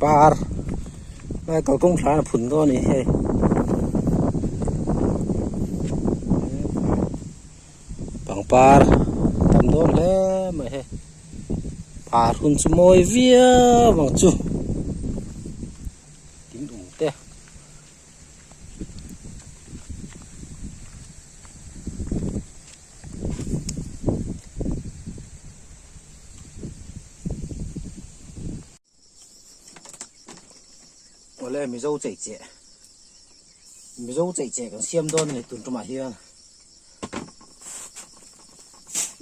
Par lai kalkawng thla a phun dawn a ni hei. Pangpar tam dawn hle mai hei par hun chu mawi viau ang chu tin um te. Awle Mizo chei cheh Mizo chei cheh kan siam dawn a ni tun tumah hian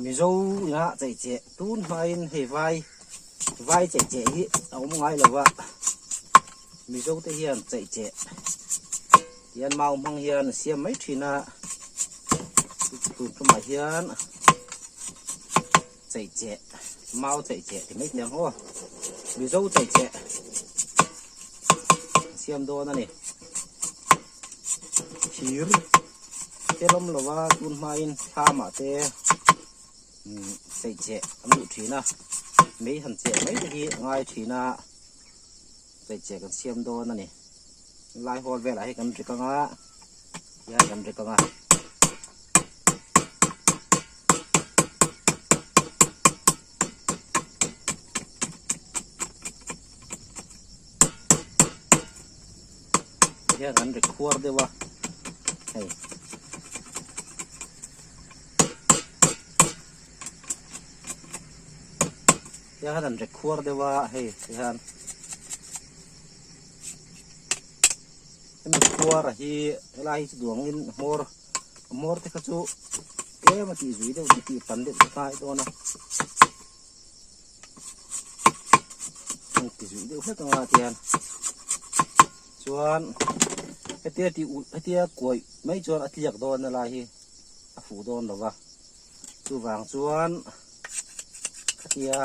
Mizo inah chei cheh tun hmain hei vai vai chei cheh hi a awm ngai lo va Mizo te hian chei cheh hian mau hmang hian a siam mai thin a tun tumah hian. Chei cheh mau chei cheh ti mai ang aw mizo chei cheh siam dawn a ni thir te lawm lo va tun hmain thlamah te chei cheh an duh thin a mei han cheh mai te hi a ngai thin a chei cheh kan siam dawn a ni lai hawl velah hi kan rik anga hian kan rik anga. Hian an ri khuar deuh a hei hian an ri khuar deuh a hei tihian hemi khuar a hi helai hi chu duangin hmawr A hmawr te kha chu tlem a tih zui deuh chu tih pan deuh chu hnai dawn a ti zui deuh hlek anga tihian chuan hetia tih ulh hetia kuaih mai chuan a tliak dawn a lai hi a fuh dawn lo va chuvang chuan khatia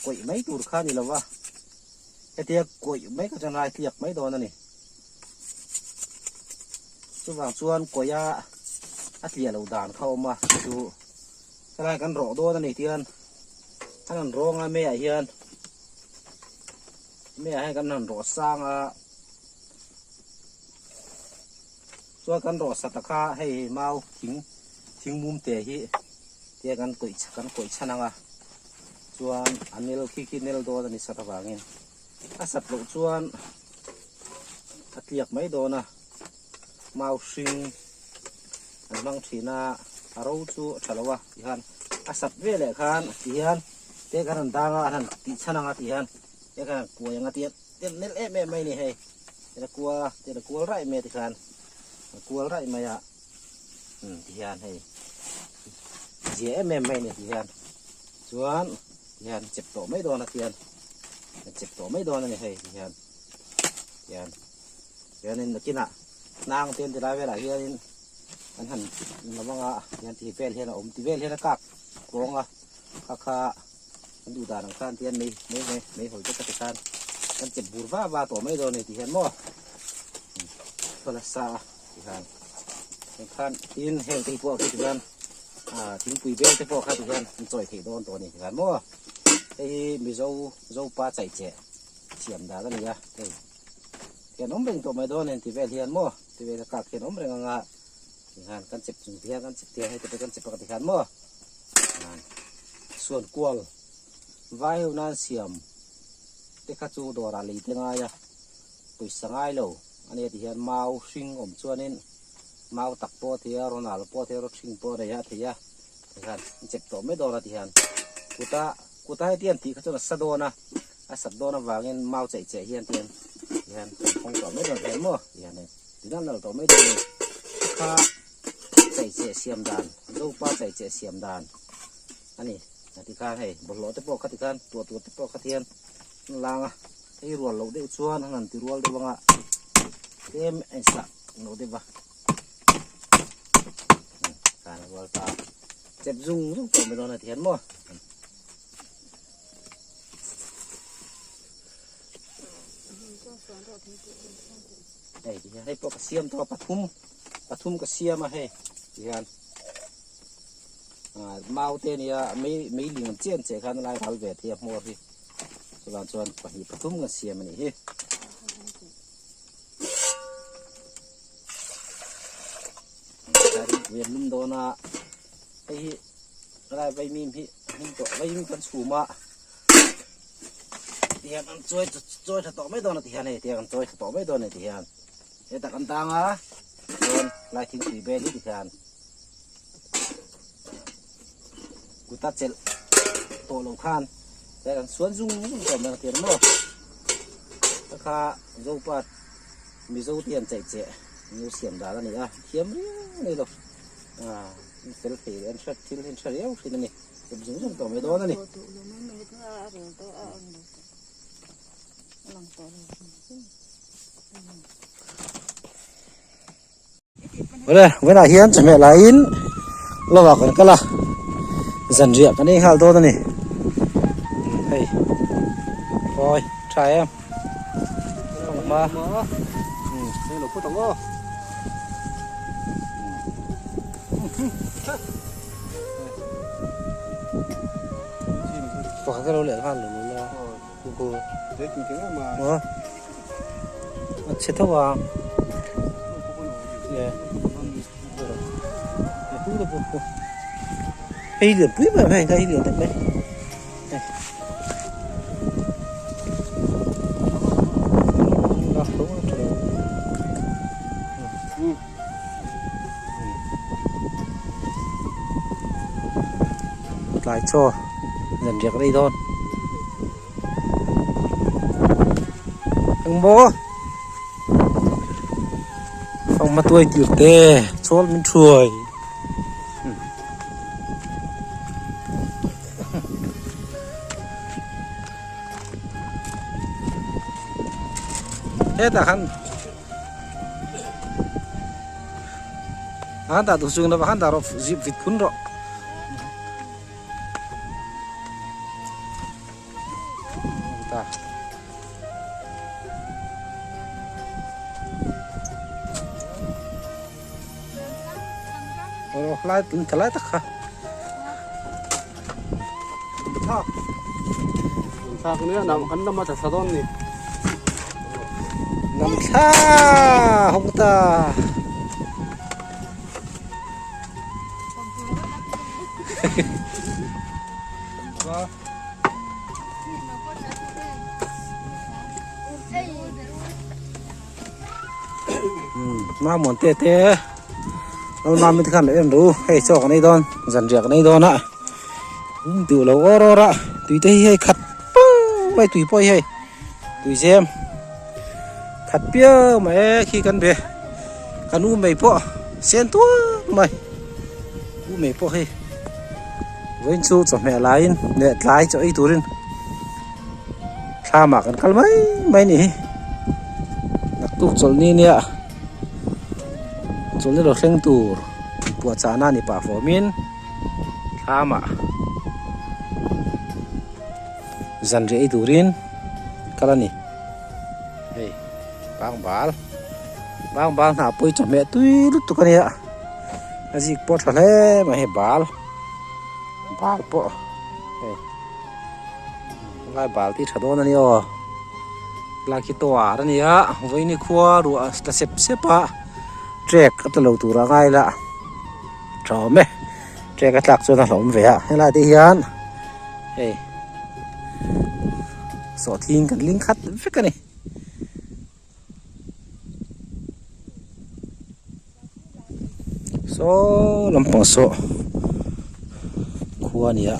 kuaih mai tur kha a ni lo va hetia kuaih mai kha chuan a lai tliak mai dawn a ni. Chuvang chuan kawia a tliah loh dan kha a awm a chu helai kan rawh dawn a ni tihian an han rawng a meiah hian meiah hian kan han rawh sang a chuan kan rawh sat a kha hei mau thing thing mum te hi tia kan kawih kan kawih chhan ang a chuan a nel khi khi nel dawn a ni sat avangin a sat loh chuan. A tliak mai dawn a mau hring an hmang thin a a ro chu a tha lo a tihian a sat veleh khan tihian te kan han dang a an han tih chhan ang a tihian te kan han kuai ang a tihian te an nel em em mai a ni hei tihian a kual a tihian a kual raih mai a tikhan a kual raih mai a umm tihian hei zia em em mai a ni tihian chuan tihian chep tawh mai dawn a tihian chep tawh mai dawn a ni hei tihian. Hian hianin nakinah hnang te an ti lai velah hianin an han lam anga hian ti vel hian a awm ti vel hian a kak kawng a kha kha an duh dan ang khan tihian mei mei mei mei hawl te ka ti khan kan chep bur va va tawh mai dawn a ni ti hian maw khawl a sa a ti khan heng khan tin heng te hi pawh khi ti hian ah thingpui bel te pawh kha ti hian an chawi theih dawn tawh a ni ti khan maw hei hi mizo zopa chaicheh. Siam dan a ni a hei hian awm reng tawh mai dawn en ti vel hian maw ti vel a kak hian awm reng anga tihian kan chep chung te hian kan chep te hei te kan chep ang ti hian maw suan kual vai ho nan siam te kha chu dawrah lei te ngai a pawisa ngai lo a nia ti hian mau hring awm chuanin mau tak pawh a thei a ronal pawh a thei a rawthring pawh a nei a thei a tihian an chep tawh mai dawn a tihian kuta kuta heti an tih kha chuan a sa dawn a. A sat dawn avangin mau cheih cheih hian tian tihian kan hawng tawh mai dawn hian maw tihian hei ti nal nal tawh mai dawn a ni. Kha cheih cheh siam dan Zopa cheih cheh siam dan a ni a ti khan hei bawlhhlawh te pawh kha ti khan tuah tur te pawh kha tihian an lang a hei rual loh deuh chuan an han ti rual deuh anga tlem a insah loh deuh va khan a rual ta a chep zung zung tawh mai dawn a ti hian maw. Hei ti hian hei pawh ka siam tawh a pathum pathum ka siam a hei ti hian ah mau te ania mei mei ling ang chiah ang chiah khan a lai ral ve thei a hmawr hi. Chuvang chuan pahnih pathum kan siam a nih hi. Tlai an lum dawn a, hei hi helai vaimim hi a hlim tawh vaimim kan chhum a tihian an chawi chawi tha tawh mai dawn a tihian hei tiang an chawi tha tawh mai dawn a ni tihian hetah kan tang a chuan helai thingpui bel hi tihian kuta chelh tawh lo khan tlai kan suan zung zung tawh mai ang tir maw ta kha zopa mizo te hian chaih cheh nu siam dan a ni a thiam riau a ni lo ah an fel thei leh an hre thil hi an hre riau thin a ni chep zung zung tawh mai dawn a ni. Awle vawiinah hian chawhmeh laiin lovah kan kal a zanriah kan ei nghal dawn a ni hei awi tha em hma pakhat ka lo leh nghal lo la a chhe tho a hei lian pui mai hei hei lian tak mai tlai chaw zanriak rei dawn. Eng maw Fangma tuai tir te chawl min thuai hetah khan a han dah duh chung lova han dah rawh zip vit phun rawh. Ta. Oh, lai tun tha lai tak kha. Thak. Thak ni nam kan nama tha sadon ni. Nam thla hong ta. Mamawh te te Lalmami te khan en ru hei chaw kan ei dawn zanriah kan ei dawn a duh lo awr awr a tui te hi hei khat pang mai tui pawh hi hei tui zem khat piau mai e khi kan be kan u mai pawh sen tuak mai u mai pawh hei vawiin chu chawhmeh laiin leh tlai chaw ei turin thlamah kan kal mai mai a ni hi naktuk chawlhni nia chawlhni lo thleng tur puahchahna a ni pah fawmin thlamah zanriah ei turin kal a ni hei bangbal bangbal hnah pawh hi chawhmeh tui lutuk a nia a zik pawh a tha hle mai hei bal bal pawh hei helai bal te hi tha dawn a ni aw helai khi tawar a ni a vawiin khua ruah a tla sep sep a trek a tla lo tur a ngai la tha awm e trek a tlak chuan a hlauhawm ve a helai te hian hei sawhthing kan ling khat vek a ni. Saw lampang saw khua a ni a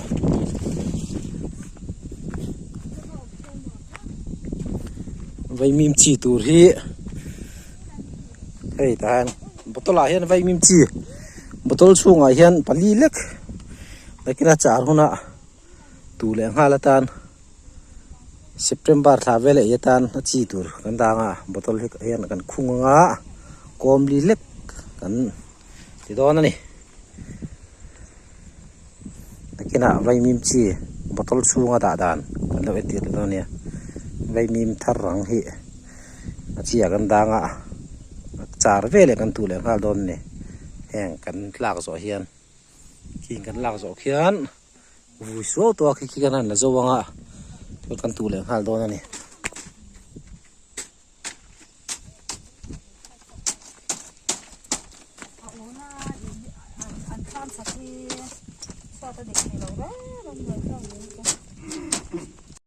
vaimim chi tur hi hei tah hian bottle ah hian vaimim chi bottle chhungah hian pali lek nakina char hunah tu leh nghal atan September thla vel ei atan a chi tur kan dang a bottle hi hian kan khung anga kawm li lek kan ti dawn a ni nakinah vaimim chi bottle chhunga dah dan kan lo entir leh dawn a nia vaimim thar ang hi a chi ah kan dang a char veleh kan tuh leh nghal dawn a ni heng kan tlak zawh hian. Khing kan lak zawh khian vui suau tawh a khi khi kan han la zo ang a. Chuan kan tuh leh nghal dawn a ni.